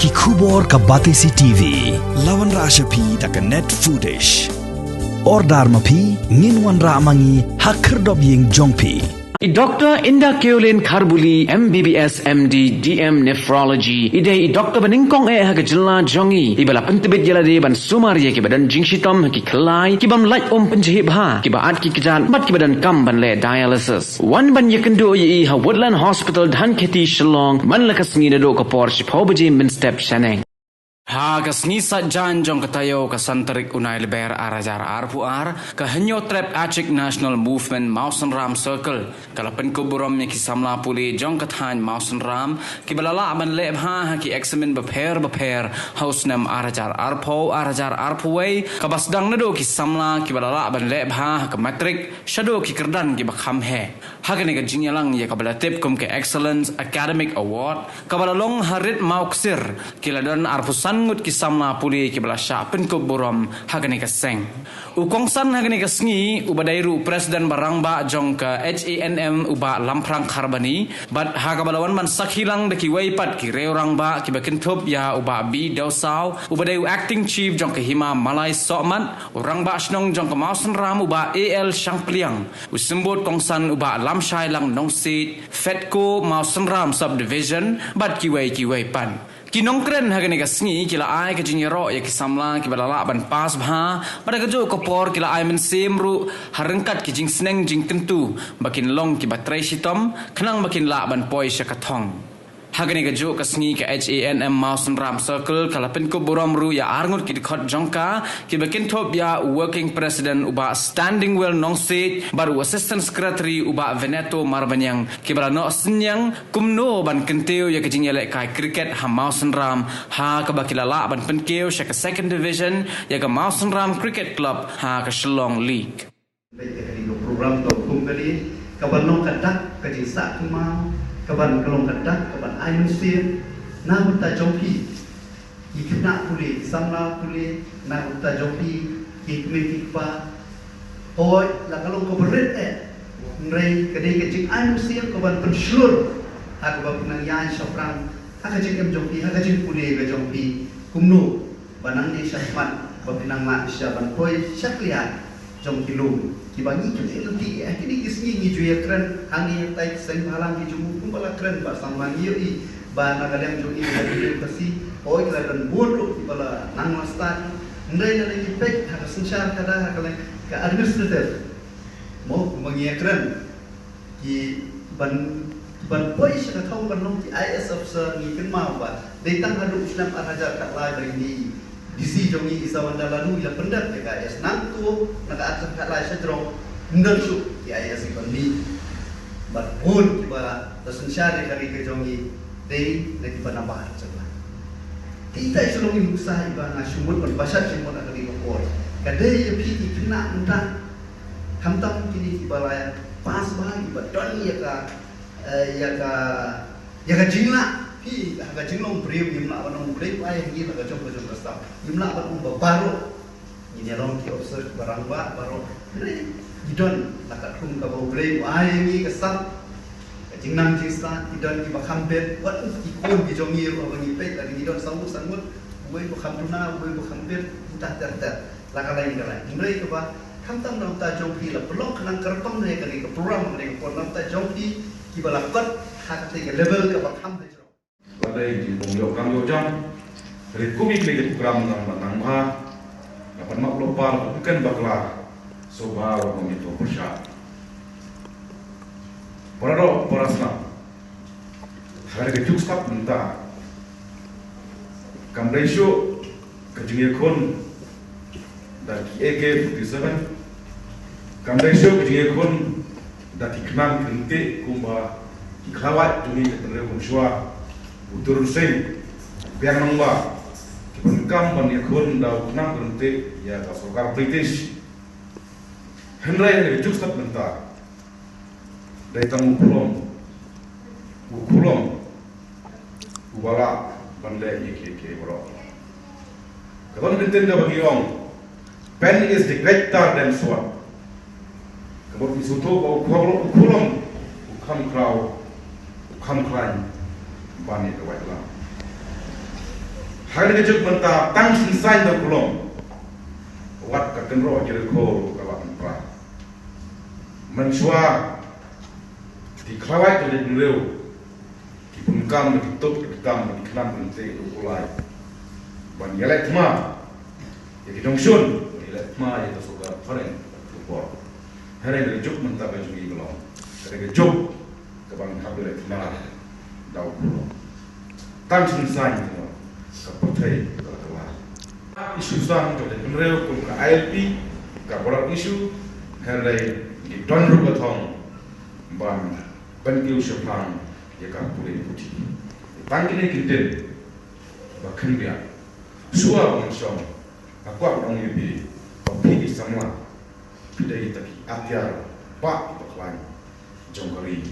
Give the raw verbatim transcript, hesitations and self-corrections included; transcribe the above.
Ki khubor ka Batesi T V. La wanrah sha phi da ka Net Foodish. Order ma phi, ngin wanrah ma ngi ha khyrdop ïing jong phi. I Doctor Inda Keolin Kharbuli, M B B S, M D, D M Nephrology, i dei i doctor ba nyngkong eh ha ka jylla jong ngi, iba la pyntbit ïa lade ban sumar ïa kiba don jingshitom ha ki khyllai, ki bym lait um pynjhieh bha, kiba at ki kjat bad kiba donkam ban leh dialysis. Wan ban ïakynduh ïa i ha Woodland Hospital, Dhankheti, Shillong, man la ka sngi naduh ka por shiphew baje mynstep shaneng. Ha ka sngi Saitjaiñ jong ka taïew ka san tarik u Naiïalber ar hajar arphew ar, ka Hynñiewtrep Achik National Movement Mawsynram Circle ka la pynkup burom ïa ki samla pule jong ka thaiñ Mawsynram kiba la lah ban leh bha ha ki eksamin bapher bapher ha u snem ar hajar arphew, ar hajar arphew wei, kaba sdang naduh ki samla kiba la lah ban leh bha ha ka matrik shaduh ki kyrdan kiba kham heh. Ha kane ka jingïalang ïa kaba la tip kum ka Excellence Academic Award, kaba la long ha Rit Mawksir, ki la don arphew san ngut ki samla pule kiba la shah pynkup burom ha kane ka seng. U kongsan ha kane ka sngi, uba dei ruh u President ba rangbah jong ka H A N M, u Bah Lamphrang Kharbani, bad ha kaba la wan ban sakhi lang da kiwei pat ki riew rangbah kiba kynthup ïa u Bah B Dewsaw, uba dei u Acting Chief jong ka Hima Malai Sohmat, u Rangbah Shnong jong ka Mawsynram u Bah A L Shangpliang, u Symbud Kongsan u Bah Lamshailang Nongsiej, Fedco Mawsynram Subdivision, bad kiwei kiwei pat. Ki nongkren ha kane ka sngi ki la ai ka jingïaroh ïa ki samla kiba la lah ban pass bha, bad ha kajuh ka por ki la ai mynsiem ruh ha ryngkat ki jingsneng jingkyntu ba kin long kiba trei shitom, khnang ba kin lah ban poi sha ka thong. Ha kane kajuh ka sngi ka H A N M Mawsynram Circle ka la pynkup burom ruh ïa arngut ki dkhot jong ka, kiba kynthup ïa u Working President u Bah Standingwell Nongsiej, bad u Assistant Secretary u Bah Veneto Marbaniang, kiba la noh synñiang kumno ban kyntiew ïa ka jingïalehkai cricket ha Mawsynram, ha kaba ki la lah ban pynkiew sha ka Second Division ïa ka Mawsynram Cricket Club ha ka Shillong League. Bad ka dei ka program ka kum ka dei, kaba long ka dak ka jingsah kumno, kaba long ka dak kaban ai mynsiem na ka bynta jong phi ki khynnah pule, ki samla pule, na ka bynta jong phi ki kmie ki kpa. Hooid, la ka long kaba rit eh, hynrei ka dei ka jingai mynsiem kaban pynshlur ha kaba phi nang ïaid shaphrang ha ka jingim jong phi, ha ka jingpule ka jong phi. Kumno ba nangne shakhmat ba phi nang mad sha ban poi sha khlieh jong ki lum kiba ngi kynti lynti. Ha kine ki sngi ngi ju ïakren hangne, tai seng bhalang ki jong u kumba la kren ba sangma ngi ïohi ba na ka liang jong ngi ka jong ngi ka si, hooid, la don bun ruh kiba la nang la stad. Hynrei lada ngi peit ha ka synshar ka da ha ka liang ka administrative, mo, kumba ngi ïakren, ki ban, ki ban poi sha ka thong ban long ki I A S officer, ngi kynmaw ba dei tang haduh u snem ar hajar khatlai ba ine i D C jong ngi i Sawanda Laloo i la pyndep ïa ka I A S. Nangta na ka ar hajar khatlai sha jrong ym don shuh ki I A S kiban mih. Bad bun kiba la synshar ïa ka ri ka jong ngi dei na kiba nabar jong ngi. Te ita i shu long i nuksa iba nga shu mut ban bashat shu mut ha kane ka por. Ka dei ïa phi ki khynnah mynta, khamtam kine kiba la pass bha, kiba don ïa ka, eh, ïa ka, ïa ka jinglah. Phi ha ka jinglong briew ngim lah ban ong Blei u ai ïa ngi la ka jong ka jong ka sap. Ngim lah ban ong ba baroh ngin ïa long ki officer kiba rangbah baroh. Hynrei ngi don la katkum kaba U Blei u ai ïa ngi ka sap, ka jingnang jingstad. Ngi don kiba kham bit, wat ki khun ki jong ngi ruh haba ngi peit la ngi don saw ngut saw ngut, uwei ba kham duna, uwei ba kham bit, mynta ter ter. La ka lai ka lai. Hynrei kaba khamtam na ka bynta jong phi, la pynlong khnang ka rukom ne kane ka program ne ka por na ka bynta jong phi kiba la kot ha katei ka level kaba kham ha jrong. Lada i jingbym ïoh kam ïoh jam, hynrei kum i kane ka program nang ba nang bha, nga pan map lypa, u ken bakla, sngewbha wat nym ïathuh pyrshah. Para doh para snam, ha kane ka juk stad mynta, kam dei shuh ka jingïakhun da ki A K forty-seven, kam dei shuh ka jingïakhun da ki khnang kyntien kumba ki khlawait jong ngi ka tynrai kumshuwa, u Tarun Singh, biang nang ba ki pyndonkam ban ïakhun da u khnang kyntien ïa ka sorkar British. Hynrei ha kane ka juk stad mynta, dei tang u khulom, u khulom uba lah ban leh ïa kiei kiei baroh. Ka don ka ktien kaba ki ong, pain is the greater than sword. Ka mut ngi sngewthuh ba u khulom, u khulom u kham khraw, u kham khlaiñ ban ïa ka waitlam. Ha kane ka juk mynta tang shisien da kulom. Wat ka kynroh ki rikho ka la pynpra. Mynshuwa ki khlawait ka jaitbynriew ki pun kam, ki tup ki kam, ki khnam ki te u kulai ban ïaleh thma ïa ki dongshun, ban ïaleh thma ïa ka sorkar phareng ka bor. Hynrei ka juk mynta ka jong ngi ka long ka dei ka juk ka ban hap ïaleh thma da u kulom. Tang shisien ka pyrthei ka la kylla. Issue song jong ka jaitbynriew kum ka I L P, ka border issue, hynrei ngi don ruh ka thong ban pynkiew shaphang ïa ka pule puthi. Tang kine ki ktien ba khyndiat. Shuwa ban shong, nga kwah ban ong ïa phi ba phi ki samla phi dei kita ki atiar ba bakhlaiñ jong ka ri.